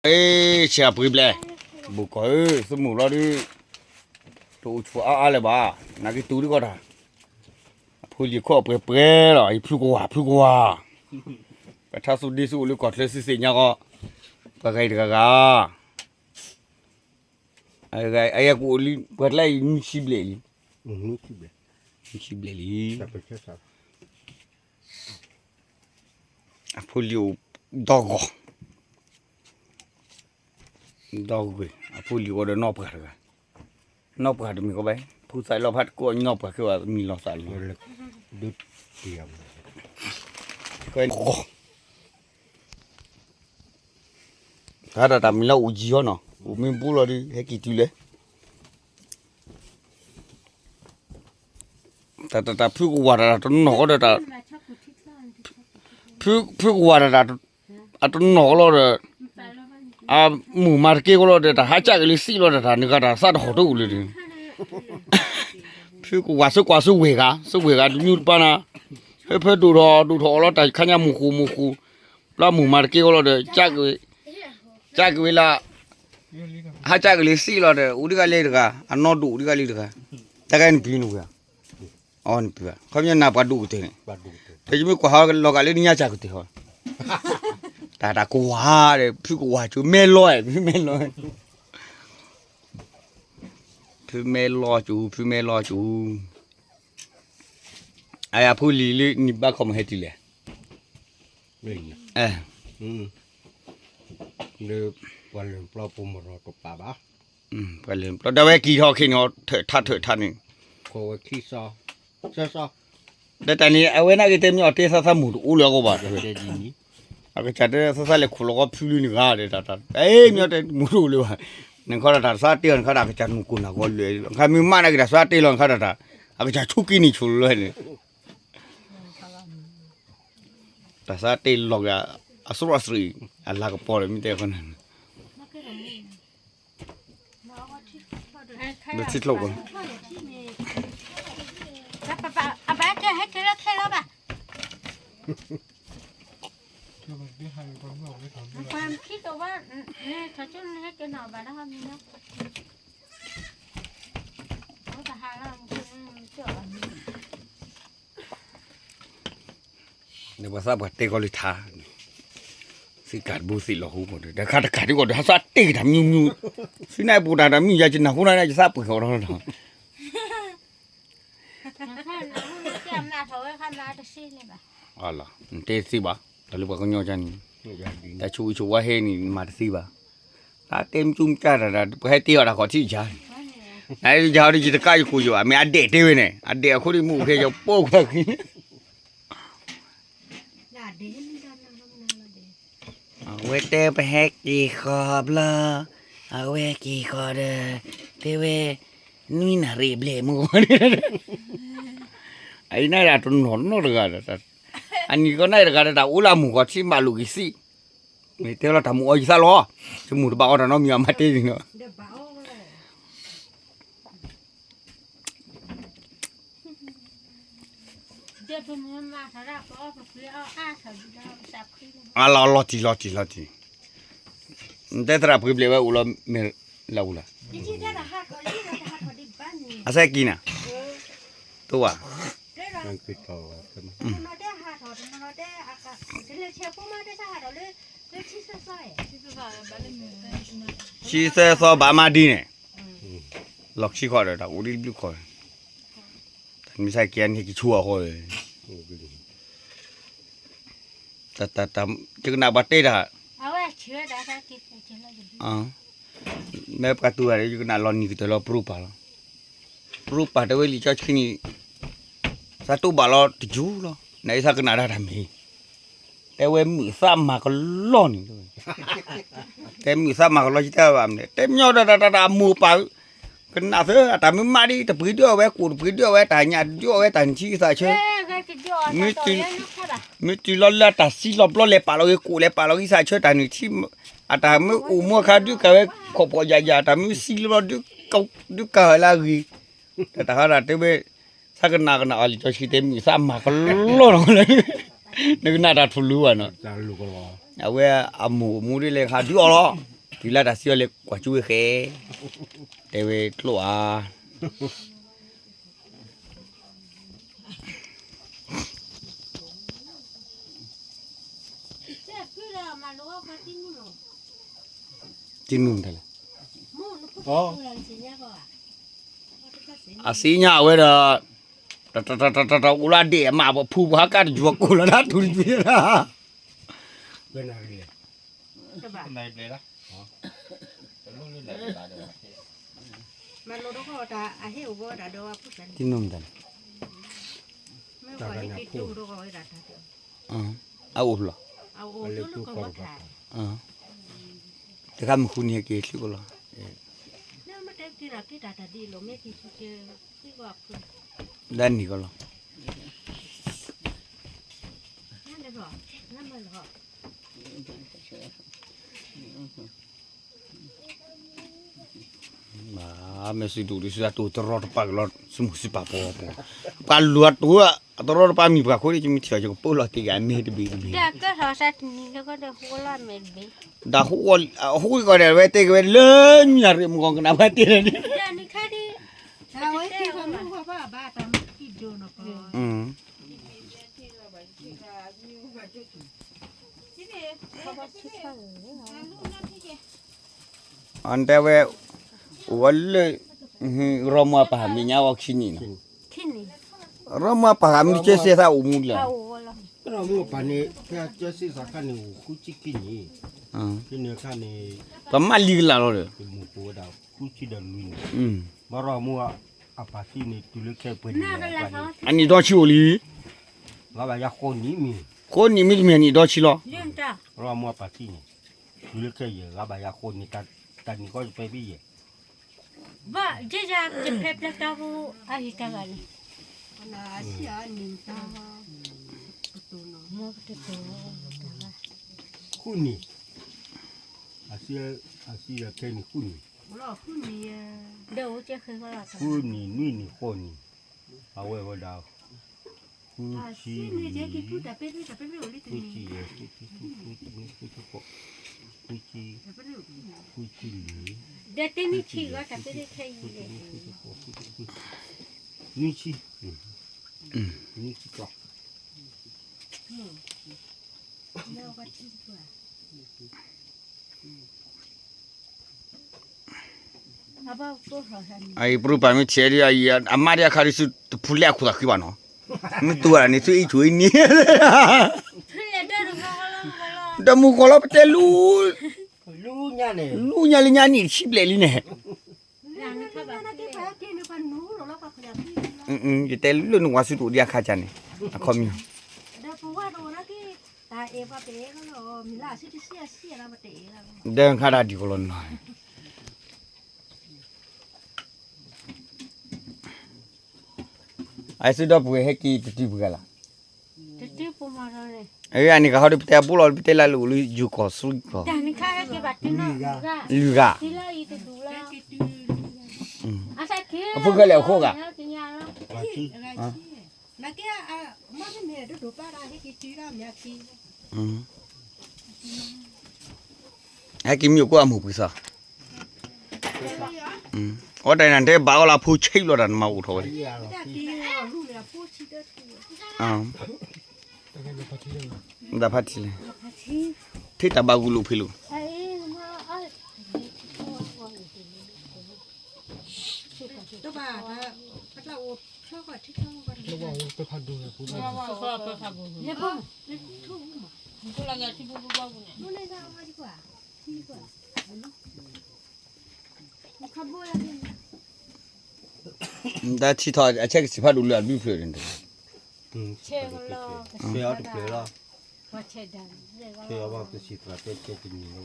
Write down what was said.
အ့ၣ် ဆဲးအပှ့ၤဘျဲၣ်, ဘူးကီၢ်ဧၢ, သးမုာ်လီၤဒုး, တအိၣ်ဆူၣ်အါအါလၢၤဘၣ်, နာ်က့တူၤဒံးကီၢ်တၢ်, အဖိလံၤခိၣ်အပှဲၤပှဲၤလီၤ, ယဖုကဝၤ ဖုကဝၤ, ပထါသူၣ်ဒ့သူၣ်အိၣ်လၢကီၢ်ချၢစုသ့ၣ်ညါဃီ, ပှၤဂၤအံၤတဂၤဂၤ အံၤ အံၤကအိၣ်လံပှၤတလၢအံၤနွံဆံဘျဲၣ်လံ, နွံဆံဘျဲၣ်လံ, အဖိလံၤအိၣ်ဒီဂီၢ်, ဒီဂ့ၤ, အဖိလံၤအိၣ်ဒီးနီၢ်ပှၤတဂၤ, နီၢ်ပှၤတမံၤကီးဘၣ်, ဖိသၣ်လီၤဖးတကိးနီၢ်ပှၤခဲဘၣ်မံၤလီၤသးလံ, တၢ်တၢ်မံၤလၢအိၣ်ယံၤဟီနီၤ, အိၣ်မ့ၢ်ဘူးလီၤဒုး ဟဲက့ၤတုၤလဲၣ်, တၢ်တၢ်တၢ်ဖုကဝၤတၢ်တၢ်တနီၤဃီဒီးတၢ်, ဖုကဝၤတၢ်တၢ် အတနီၤကလီဒီး, အမုၢ်မၤတက့ၢ်ကလီဒီး တၢ်ဟးကၢ်က့ၤလၢသံလီၤဒီး တၢ်နုာ်ဂၤတၢ်သးတဟီၣ်တအိၣ်လၢၤဒီး, ဖုကဝၤ သုကွၢ်သုဝဲၢ်ဂၤ သုဝဲၢ်ဂၤတမံၤတပၤနၤ, ဖဲဖဲဒိၣ်ထီၣ်ဒိၣ်ထီၣ်အီၤလီၤ တၢ်ခါညါမုၢ်ဃိၣ်မုၢ်ဃိၣ်, ဘျီမုၢ်မၤတက့ၢ်ကလီဒီး ကၢ်က့ၤဝဲလၢ ဟးကၢ်က့ၤလၢသံလီၤဒီး အိၣ်ဒံးဂၤလၢတဂၤ အနီၢ်ဒိၣ်ဒံးဂၤလၢတဂၤ, တၢ်ဂၤနပျံၤနဝဲၢ်ဧါ, အီနပျံၤဘၣ် ခီပညီနၤပှၤဒိၣ်ကတၢၢ်န့ၣ်, တမ့ၢ်ကွၢ်ဟီလီၤဂာ်လၢနညါစၢ်ကတၢၢ်ဟီ, တၢ်တၢ်ကဝၤဒီး ဖုကဝၤကၠိ မဲလီၤ ဖုမဲလီၤ, ဖုမဲလီၤကၠိ ဖုမဲလီၤကၠိ, အယၤဖိလံၤလၢနံၤဘၣ်ခီမ့ၢ်ဟဲတုၤလဲၣ်, လၢပှၤလၢပျီပူၤမရီတပာ်ဘၣ်, ပှၤလၢပျီ ဒၣ်ဝဲက့ၤထီၣ်ခဲန့ၣ် ထၢၣ်ထါထၢၣ်ထါန့ၣ်, လၢတၢ်န့ၣ် အဝဲနာ်က့ၤတဲမ့ၢ်အီၤတဲသးသးမုာ်တအိၣ်လၢအဂီၢ်ဘၣ်, အကစၢ်တဲသးသးလဲၤခိၣ်လီၤကီဖုလၢနဂၤဒီး တၢ်တၢ် အဲ မ့ၢ်အီၤတဲမုာ်တအိၣ်လၢၤဘၣ်, နခီတၢ်တၢ်သးတဲအီၤ နခီတၢ်အကစၢ်နကိၢ်နဂီၤလၢာ်, နခါမ့ၢ်မးနာ်က့ၤတၢ်သးတဲလီၤ နခါတၢ်တၢ်, အကစၢ်ဆိက့ၤန့ၣ်ဆိလၢၤန့ၣ် တၢ်သးတ့ၢ်လီၤက့ၤ အသရၣ်သရံး အလၤကပီၤဒီး မ့ၢ်တဲဃီန့ၣ် လၢထံၣ်လိာ်ကီး အဘၣ်ကဟဲက့ၤလၢခဲလၢာ်ဘၣ် ခံတိာ်ဘၣ် ထီၣ်ကၠိနဟဲက့ၤနီၤဘၣ်ဒီးဟီမံၤနီၤ ဘၣ်ဟးလီၤ ဒီးပှၤသးပှၢ်တဲကီးလၢထါ, သ့ၣ်ကးတဘိသ့ၣ်လီၤဟူကီးဒီး တခါတကးဒ်ကီးဒီး ဟးသးတ့ၢ်က့ၤတၢ်မံၤမံၤ, သုနၢ်ပူၤတၢ်တၢ်မံၤယၤကနၢ်ဟူနၢ်န့ၣ် ယသးပှၢ်ဃီဒီး, နတဲတသ့ဘၣ်, တၢ်လၢပှၤကညီကန့ၣ်, တၢ်ဆိၣ်ဂ့ၤဆိၣ်ဝါဟဲန့ၣ် မၤတသ့ဘၣ်, တၢ်တဲမ့ၢ်ကၠူမ့ၢ်ကၢ်တၢ် ပှၤဟဲတဲအီၤတၢ်ခီၣ်ထံးယၤ, နယၤဟီဒီးယတကးယကိာ်ယိာ်ဘၣ် မ့ၢ်အဒဲးတဲဝဲန့ၣ် အဒဲးအခိၣ်ဒီးမ့ၢ်အိၣ်ဖဲယပိာ်ခွါခံ အဝဲတဲပဟဲက့ၤဃီဘျီ, အဝဲက့ၤဃီဒီး, တဲဝဲ, နွံနၣ်ရံၣ်ဘျဲၣ်မုၢ်, အအံၤန့ၣ်တၢ်တနီၤနီတဂၤဒီး, အနံၤကီၢ်န့ၣ်တဂၤဒီး တၢ်အိၣ်လၢအမုၢ်ဂီၤထံးမးလိာ်က့ၤသံ, မ့ၢ်တဲလီၤတၢ်မုၢ်အီၤယသးလီၤ, တမုၢ်တဘၣ်အီၤတၢ်နီတမံၤအမၤတဲန့ၣ်လီၤ. အလီၤလီၤတံၢ်လီၤတံၢ်လီၤတံၢ်, နတဲသရၣ်ပှ့ၤဘျဲၣ်ဝဲအိၣ်လီၤမ့ၢ်လၢအူလီၤ, အစဲကံနၤ, တိဝဲ, ဆံသၢသီဘၣ်မၤဒ်န့ၣ်, လီၤဆံဃီဒီးတၢ်အိၣ်ဒ်တဘျုးခီ, တၢ်မ့ၢ်စၢ်က့ၤန့ၣ်က့ၤဆူအဃီ, တၢ်တၢ်တၢ် ယကနၣ်ပှၤတဲတၢ်, မ့ၢ်ပှၤတူၢ်တၢ်ဒီး ယကနၣ်လီၤနံၤကတၢၢ်လီၤ ပရူပာ်လီၤ, ပရူပာ်တဲဝဲလံာ်စီဆှံန့ၣ် သးတိၢ်ဘၣ်လီၤတယူၢ်လီၤ နအံၤသးကနၣ်ဒၣ်တၢ်မ့ၢ်, တဲဝဲမုာ်သးမၤကလီၢ်န့ၣ်, တဲမုာ်သးမၤကလီၢ် ယတဲဘၣ်မနုၤ တဲမညီဒီးတၢ်တၢ်တၢ်အမိၢ်ပၢ်, ကနၣ်သၢ အတၢ်မ့ၢ်မးဒ် တပှ့ၤဒုးအီၣ်ဝဲ ကိၣ်တပှ့ၤဒုးအီၣ်ဝဲ တၢ်ညၣ်ဒုးအီၣ်ဝဲ တၢ်နထံသးဆၢ, မ့ၢ်တုၤလီၤလၢအတၢ်သံလီၤဘျီလဲၤပာ်လီၤဂ့ၤ ကိၣ်လဲၤပာ်လီၤဂ့ၤသးဆၢ တၢ်နထံ, အတၢ်မ့ၢ်အိၣ်မူအခါဒုးကၤဝဲ ခိးပှီၢ်ယၤယၤ တၢ်မ့ၢ်သံလီၤဘျီ ဒုးကၤဝဲလၢအဂ့ၤ, တၢ်ဟးတၢ်တဲဝဲ, သးကနၣ်ကနၣ်အီၤလံာ်စီဆှံတဲမုာ်သးမၤကလီၢ်လီၤ, နကနၣ်တၢ်ထူၣ်လူၤဘၣ်နီၤ, အဝဲအမိၢ်မူဒ်လဲၣ်ဟးဒုးအီၣ်လီၤ တုၤလၢတၢ်စံၣ်အီၤလဲၤကွၢ်ကၠူဝဲဃဲ, တဲဝဲကျိၣ်ဧါ, တံနူမတၤလဲၣ်, အစံၣ်ညါအဝဲဒီး, တၢ်တၢ်တၢ်တၢ်တၢ်အိၣ်လၢအဒဲးအမး ပှၤဖူပှၤဟးကါတယွၤကိၢ်လီၤဒၣ်ထူတယွၤ, တံနူမတၤလဲၣ်, အအိၣ်ဖဲလဲၣ်, တခါမုၢ်ဃုနံၤဟဲက့ၤဆူကီၢ်လီၤ, ဒၣ်နံၤကီၢ်လီၤ. မ့ၢ်စံးဒိၣ်ဒ်စံးတၢ်တိၢ်တရီတပါကလီၤ စမုၢ်စံးပာ်ပီပီ, ပှၤလူၤအတိၢ်အတရီတပါမံၤပှၤခိၣ်ဒ် ယမ့ၢ်ထံၣ်အီၤယကပိာ်လီၤတ့ၢ်ဂၤအမ့ၢ်တဘ့ၣ်တဘ့ၣ်, ဒ်ဟူးဂီၤဒီး အဝဲတဲက့ၤဝဲလၢညါရ့ၣ်မုၢ်ဂီၤကနၣ်ပှၤတဲန့ၣ်, အတဲဝဲ, အိၣ်ဝဲလၢ, ရီမွၤပၢ်မ့ၢ်ညါဝဲခံနံၣ်နီၤ, ရီမွၤပၢ်မ့ၢ်ကဲစ့သးအိၣ်မူလၢ, ရီမွၤပၢ်န့ၣ် ကဲစ့သးခါန့ၣ် အိၣ်ဃုဆံခံနံၣ်, ခံနံၣ်ခါန့ၣ်, ပမၤလံကလးလီၤဒီး, တမူပဝဲဒၣ်ဃုဆံဒီးလွံၢ်နံၣ်, ဘၣ်ရီမွၤ, အပၢ်ထံန့ၣ် တုၤလၢခဲပှဲၤနံၣ်, အနံၣ်ဒီဆံအိၣ်လံ, ဂၤဘၣ်ယၤဃိးနံၣ်မ့ၢ်, ဃိးနံၣ်မ့တမ့ၢ်အနံၣ်ဒီဆံလီၤ, ရီမွၤပၢ်ထံန့ၣ်, တုၤလၢခဲယဲၢ် ဂၤဘၣ်ယၤဃိးနံၣ်, တၢ်နံၣ်ဃီယပဲာ်ဘံယဲၢ်, ဘၣ်ယဲယၤယဖဲပျဲတၢ်ဖိ, အဟံၣ်တၢ်ဂၤန့ၣ်, ဃုနံၣ်, အစံးခဲနံၣ်ဃုနံၣ်, ဃုနံၣ်နွံနံၣ်ဃိးနံၣ်, အဝဲဝဲဒၣ်, ဃုဆံ, ဃုဆံယဲၢ်, ဃုဆံဃိး, ဃုဆံ, ဃုဆံလွံၢ်, နွံဆံ, နွံဆံကီၢ်, အံၤပရူပာ်မ့ၢ်ဆဲးဒ်, အမါဒ်အခါဒ်ဆူတဖုလဲၣ်အခိၣ်သးဃံဘၣ်နီၤ, မ့ၢ်တူၢ်ဝဲဒၣ်န့ၣ် ဆူအံၣ်ဆူအံၣ်န့ၣ်, ဒီးမုၢ်ကီၢ်လီၤပတဲလူ, လူညါလၢညါနံၣ်တဆံဘျဲၣ်လံန့ၣ်, ယတဲလၢနဝၤဆူတအိၣ်ဒံးအခါကၢ်န့ၣ်, အခီပညီ, ဒီးခါဒၣ်ဒံးကီးလီၤနီၤ, အစုဒီပုၢ်ဝဲၢ်ဟဲက့ၤတတုၤပှဲၤလီၤ, အန့ၣ်ကဟီဒီးပတဲအဘိလီၤ ပတဲလၢလၢအိၣ်လၢယိၤကီၢ်စူကီၢ်, လွံၢ်ဂၤ, အဖိခဲလၢာ်အဃိဂၤ, ဟဲက့ၤမ့ၢ်အိၣ်ကိးအမိၢ်ပှံၤသး, အီၣ်တၢ်နၤတဲဘၣ်အီၣ်လၢအဖိဆံးလီၤ တၢ်နမၤအိၣ်ထီၣ်ဝဲ, တၢ်ဖးထံလဲၣ်, ထံၣ်တၢ်ဘၣ်ဂုာ်လိာ်ဖံးလိာ်, တၢ်ထံၣ်ထီၣ်အဆဲးကစံးဖးဒိၣ်လၢအဘျုးဖျၢၣ်န့ၣ်, ဆဲးအီၤတဖျၢၣ်လီၤ, ဆဲးအီၤဘၣ်ကစံးသရၣ်တဲဆဲးတနံၤလီၤ,